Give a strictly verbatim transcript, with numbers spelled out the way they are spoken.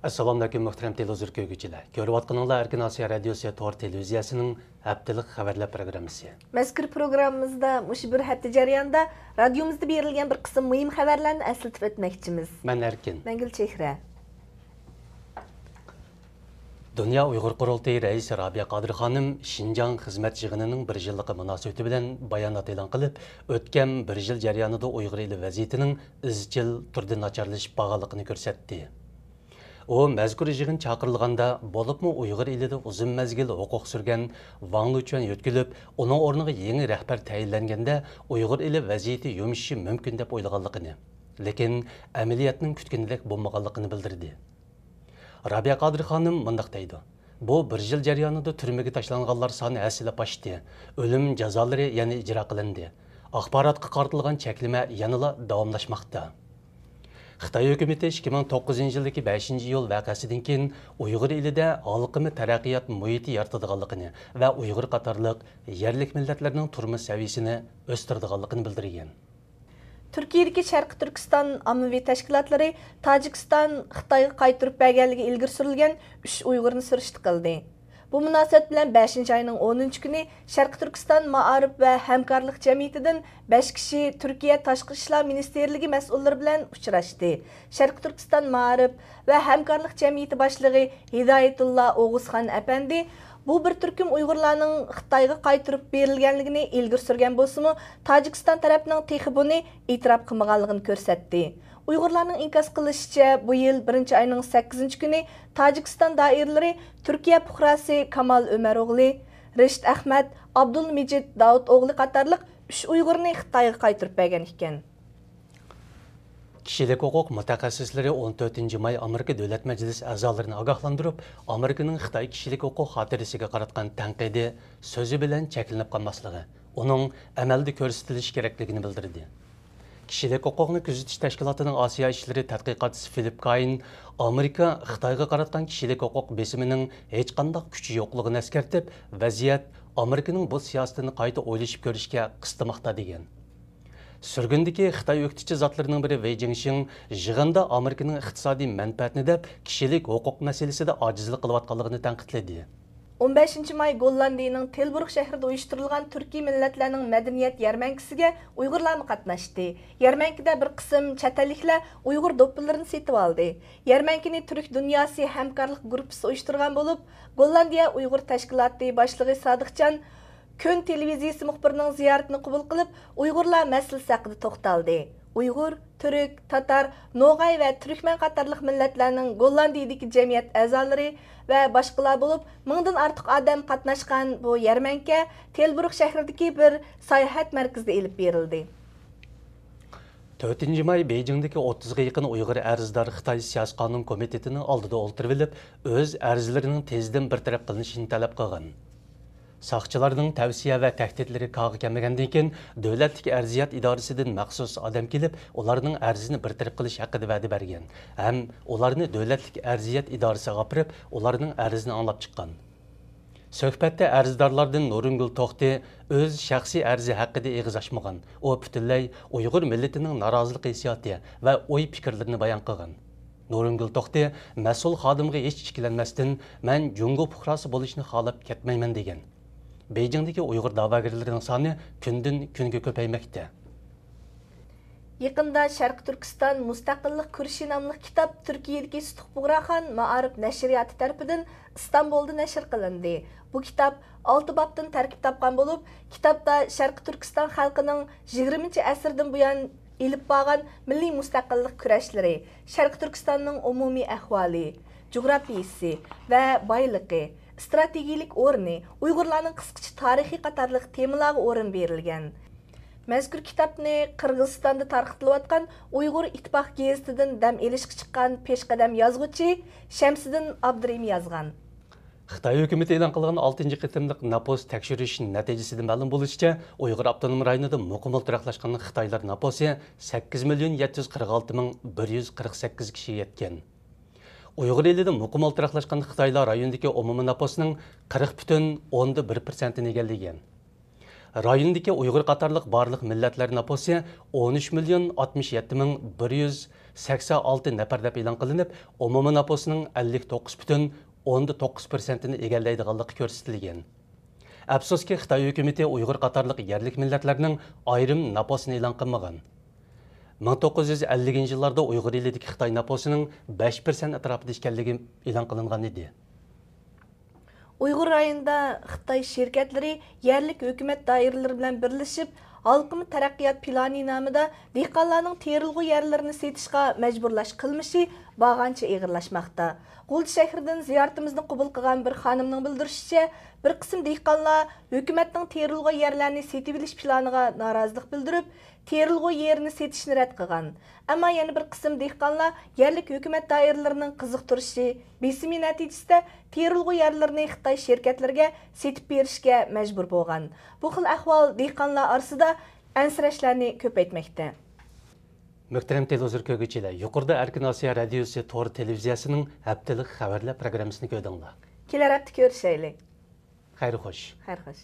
ئەسسالامۇئەلەيكۇم، مۇھتەرەم تېلېۋىزور كۆرگۈچىلەر. كۆرۈۋاتقىنىڭلار ئەركىن ئاسىيا رادىيوسى تور تېلېۋىزىيەسىنىڭ ھەپتىلىك خەۋەرلەر پروگراممىسى. مەزكۇر پروگراممىمىزدا مۇشۇ بىر ھەپتە جەريانىدا رادىيومىزدا بېرىلگەن بىر قىسىم مۇھىم خەۋەرلەرنى ئەسلىتىپ ئۆتمەكچىمىز. مەن ئەركىن. مەن گۈلچېھرە. دۇنيا ئۇيغۇر قۇرۇلتىيى رەئىسى رابىيە قادىر خانىم شىنجاڭ خىزمەت يىغىنىنىڭ بىر يىللىقى مۇناسىۋىتى بىلەن بايانات ئېلان قىلىپ، ئۆتكەن بىر يىل جەريانىدا ئۇيغۇر ئېلى ۋەزىيىتىنىڭ ئىزچىل تۈردە ناچارلىشىپ بارغانلىقىنى كۆرسەتتى. ئۇ مەزكۇر يىغىن چاقىرىلغاندا، بولۇپمۇ ئۇيغۇر ئېلىدە ئۇزۇن مەزگىل ھوقۇق سۈرگەن ۋاڭ لېچۈەن يۆتكىلىپ، ئۇنىڭ ئورنىغا يېڭى رەھبەر تەيىنلەنگەندە، ئۇيغۇر ئېلى ۋەزىيىتى يۇمشىشى مۇمكىن دەپ ئويلىغانلىقىنى، لېكىن ئەمەلىيەتنىڭ كۈتكىنىدەك بولمىغانلىقىنى بىلدۈردى. رابىيە قادىر خانىم مۇنداق دەيدۇ: بۇ بىر يىل جەريانىدا تۈرمىگە تاشلانغانلار سانى ھەسسىلەپ ئاشتى، ئۆلۈم جازالىرى يەنە ئىجرا قىلىندى، ئاخباراتقا قارىتىلغان چەكلىمە يەنىلا داۋاملاشماقتا. خىتاي ھۆكۈمىتى ئىككى مىڭ توققۇزىنچى يىلدىكى بەشىنچى ئىيۇل ۋەقەسىدىن كېيىن ئۇيغۇر ئېلىدە ھالقىما تەرەققىيات مۇھىتى يارىتىدىغانلىقىنى ۋە ئۇيغۇر قاتارلىق يەرلىك مىللەتلەرنىڭ تۇرمۇش سەۋىيىسىنى ئۆستۈرىدىغانلىقىنى بىلدۈرگەن. تۈركىيەدىكى شەرقىي تۈركىستان ئاممىۋى تەشكىلاتلىرى تاجىكىستان خىتايغا قايتۇرۇپ بەرگەنلىكى ئىلگىرى سۈرۈلگەن ئۈچ ئۇيغۇرنى سۈرۈشتە قىلدى. بۇ مۇناسىۋەت بىلەن بەشىنچى ئاينىڭ ئونىنچى كۈنى شەرقىي تۈركىستان مائارىپ ۋە ھەمكارلىق جەمئىيىتىدىن بەش كىشى تۈركىيە تاشقى ئىشلار مىنىستىرلىكى مەسئۇللىرى بىلەن ئۇچراشتى. شەرقىي تۈركىستان مائارىپ ۋە ھەمكارلىق جەمئىيىتى باشلىقى ھىدايەتۇللا ئوغۇزخان ئەپەندى بۇ بىر تۈركۈم ئۇيغۇرلارنىڭ خىتايغا قايتۇرۇپ بېرىلگەنلىكىنى ئىلگىرى سۈرگەن بولسىمۇ، تاجىكىستان تەرەپنىڭ تېخى بۇنى ئېتىراپ قىلمىغانلىقىنى كۆرسەتتى. ئۇيغۇرلارنىڭ ئىنكاس قىلىشىچە، بۇ يىل بىرىنچى ئاينىڭ سەككىزىنچى كۈنى تاجىكىستان دائىرىلىرى تۈركىيە پۇقراسى كامال ئۆمەر ئوغلى، رىشىت ئەخمەت، ئابدۇلمىجىت داۋۇت ئوغلى قاتارلىق ئۈچ ئۇيغۇرنى خىتايغا قايتۇرۇپ بەرگەن ئىكەن. كىشىلىك ھوقۇق مۇتەخەسسىسلىرى ئون تۆتىنچى ماي ئامېرىكا دۆلەت مەجلىسى ئەزالىرىنى ئاگاھلاندۇرۇپ، ئامېرىكىنىڭ خىتاي كىشىلىك ھوقۇق خاتىرىسىگە قاراتقان تەنقىدى سۆزى بىلەن چەكلىنىپ قالماسلىقى، ئۇنىڭ ئەمەلدە كۆرسىتىلىشى كېرەكلىكىنى بىلدۈردى. كىشىلىك ھوقۇقنى كۆزىتىش تەشكىلاتىنىڭ ئاسىيا ئىشلىرى تەتقىقاتچىسى فىلىپ كاين ئامېرىكا خىتايغا قاراتقان كىشىلىك ھوقۇق بېسىمىنىڭ ھېچقانداق كۈچى يوقلۇقىنى ئەسكەرتىپ، ۋەزىيەت ئامېرىكىنىڭ بۇ سىياسىتىنى قايتا ئويلىشىپ كۆرۈشكە قىستىماقتا، دېگەن. سۈرگۈندىكى خىتاي ئۆكتىچى زاتلىرىنىڭ بىرى ۋېي جىڭشىڭ يىغىندا ئامېرىكىنىڭ ئىقتىسادىي مەنپەئەتىنى دەپ، كىشىلىك ھوقۇق مەسىلىسىدە ئاجىزلىق قىلىۋاتقانلىقىنى تەنقىدلىدى. ئون بەشىنچى ماي گوللاندىيىنىڭ تىلبۇرگ شەھىرىدە ئۇيۇشتۇرۇلغان تۈركىي مىللەتلەرنىڭ مەدەنىيەت يەرمەنكىسىگە ئۇيغۇرلارمۇ قاتناشتى. يەرمەنكىدە بىر قىسىم چەت ئەللىكلەر ئۇيغۇر دوپپىلىرىنى سېتىۋالدى. يەرمەنكىنى تۈرك دۇنياسى ھەمكارلىق گۇرۇپپىسى ئۇيۇشتۇرغان بولۇپ، گوللاندىيە ئۇيغۇر تەشكىلاتى باشلىقى سادىقجان كۆن تېلېۋىزىيىسى مۇخبىرىنىڭ زىيارىتىنى قوبۇل قىلىپ، ئۇيغۇرلار مەسىلىسى ھەققىدە توختالدى. ئۇيغۇر، تۈرك، تاتار، نوغاي ۋە تۈركمەن قاتارلىق مىللەتلەرنىڭ گوللاندىيىدىكى جەمئىيەت ئەزالىرى ۋە باشقىلار بولۇپ، مىڭدىن ئارتۇق ئادەم قاتناشقان بۇ يەرمەنكە تىلبۇرگ شەھىرىدىكى بىر ساياھەت مەركىزىدە ئېلىپ بېرىلدى. تۆتىنچى ماي بېيجىڭدىكى ئوتتۇزغا يېقىن ئۇيغۇر ئەرزدار خىتاي سىياسىي قانۇن كومىتېتىنىڭ ئالدىدا ئولتۇرۇۋېلىپ، ئۆز ئەرزلىرىنىڭ تېزدىن بىر تەرەپ قىلىنىشىنى تەلەپ قىلغان. ساقچىلارنىڭ تەۋسىيە ۋە تەھدىتلىرى كارغا كەلمىگەندىن كېيىن، دۆلەتلىك ئەرزىيەت ئىدارىسىدىن مەخسۇس ئادەم كېلىپ، ئۇلارنىڭ ئەرزىنى بىر تەرەپ قىلىش ھەققىدە ۋەدە بەرگەن ھەم ئۇلارنى دۆلەتلىك ئەرزىيەت ئىدارىسىغا ئاپىرىپ، ئۇلارنىڭ ئەرزىنى ئاڭلاپ چىققان. سۆھبەتتە ئەرزدارلاردىن نۇرۇنگۈل توختى ئۆز شەخسىي ئەرزى ھەققىدە ئېغىز ئاچمىغان. ئۇ پۈتۈنلەي ئۇيغۇر مىللىتىنىڭ نارازىلىق ھېسسىياتى ۋە ئوي-پىكىرلىرىنى بايان قىلغان. نۇرۇنگۈل توختى مەسئۇل خادىمغا ھېچ ئىككىلەنمەستىن، مەن جۇڭگو پۇقراسى بولۇشنى خالاپ كەتمەيمەن، دېگەن. بېيجىڭدىكى ئۇيغۇر دەۋاگەرلىرىنىڭ سانى كۈندىن كۈنگە كۆپەيمەكتە. يېقىندا شەرقىي تۈركىستان مۇستەقىللىق كۈرىشى ناملىق كىتاب تۈركىيەدىكى سۇتۇق بۇغراخان مائارىپ نەشرىياتى تەرىپىدىن ئىستانبۇلدا نەشر قىلىندى. بۇ كىتاب ئالتە بابتىن تەركىب تاپقان بولۇپ، كىتابتا شەرقىي تۈركىستان خەلقىنىڭ يىگىرمىنچى ئەسىردىن بۇيان ئېلىپ بارغان مىللىي مۇستەقىللىق كۈرەشلىرى، شەرقىي تۈركىستاننىڭ ئومۇمىي ئەھۋالى، جۇغراپىيىسى ۋە بايلىقى، ئىستراتېگىيىلىك ئورنى، ئۇيغۇرلارنىڭ قىسقىچە تارىخى قاتارلىق تېمىلارغا ئورۇن بېرىلگەن. مەزكۇر كىتابنى قىرغىزىستاندا تارقىتىلىۋاتقان ئۇيغۇر ئىتتىپاق گېزىتىدىن دەم ئېلىشقا چىققان پېشقەدەم يازغۇچى شەمسىدىن ئابدۇرېھىم يازغان. خىتاي ھۆكۈمىتى ئېلان قىلغان ئالتىنچى قېتىملىق ناپوس تەكشۈرۈش نەتىجىسىدىن مەلۇم بولۇشىچە، ئۇيغۇر ئاپتونوم رايونىدا مۇقىم ئولتۇراقلاشقان خىتايلار ناپوسى سەككىز مىليون يەتتە يۈز قىرىق ئالتە مىڭ بىر يۈز قىرىق سەككىز كىشىگە يەتكەن. ئۇيغۇر ئېلىدە مۇقىم ئولتۇراقلاشقان خىتايلار رايوندىكى ئومۇمىي ناپوسنىڭ قىرىق پۈتۈن ئوندىن بىر پىرسەنتىنى ئىگىلىگەن. رايوندىكى ئۇيغۇر قاتارلىق بارلىق مىللەتلەر ناپوسى ئون ئۈچ مىليون ئاتمىش يەتتە مىڭ بىر يۈز سەكسەن ئالتە نەپەر دەپ ئېلان قىلىنىپ، ئومۇمىي نوپۇسنىڭ ئەللىك توققۇز پۈتۈن ئوندىن توققۇز پىرسەنتىنى ئىگىلەيدىغانلىقى كۆرسىتىلگەن. ئەپسۇسكى، خىتاي ھۆكۈمىتى ئۇيغۇر قاتارلىق يەرلىك مىللەتلەرنىڭ ئايرىم نوپۇسىنى ئېلان قىلمىغان. مىڭ توققۇز يۈز ئەللىكىنچى يىللاردا ئۇيغۇر ئېلىدىكى خىتاي نوپۇسىنىڭ بەش پىرسەنت ئەتراپىدا ئىكەنلىكى ئېلان قىلىنغان ئىدى. ئۇيغۇر رايونىدا خىتاي شىركەتلىرى يەرلىك ھۆكۈمەت دائىرىلىرى بىلەن بىرلىشىپ، ھالقىما تەرەققىيات پىلانى نامىدا دېھقانلارنىڭ تېرىلغۇ يەرلىرىنى سېتىشقا مەجبۇرلاش قىلمىشى بارغانچە ئېغىرلاشماقتا. غۇلجا شەھىرىدىن زىيارىتىمىزنى قوبۇل قىلغان بىر خانىمنىڭ بىلدۈرۈشىچە، بىر قىسىم دېھقانلار ھۆكۈمەتنىڭ تېرىلغۇ يەرلەرنى سېتىۋېلىش پىلانىغا نارازىلىق بىلدۈرۈپ، تېرىلغۇ يېرىنى سېتىشنى رەت قىلغان. ئەمما يەنە بىر قىسىم دېھقانلار يەرلىك ھۆكۈمەت دائىرىلىرىنىڭ قىزىقتۇرۇشى، بېسىمى نەتىجىسىدە تېرىلغۇ يەرلىرىنى خىتاي شىركەتلىرىگە سېتىپ بېرىشكە مەجبۇر بولغان. بۇ خىل ئەھۋال دېھقانلار ئارىسىدا ئەنسىرەشلەرنى كۆپەيتمەكتە. مۆھتەرەم تېلېۋىزور كۆرگۈچىلەر، يۇقىرىدا ئەركىن ئاسىيا رادىيوسى تور تېلېۋىزىيەسىنىڭ ھەپتىلىك خەۋەرلەر پروگراممىسىنى كۆردۈڭلار. كېلەر ھەپتە كۆرۈشەيلى. خەير خوش. خەير خوش.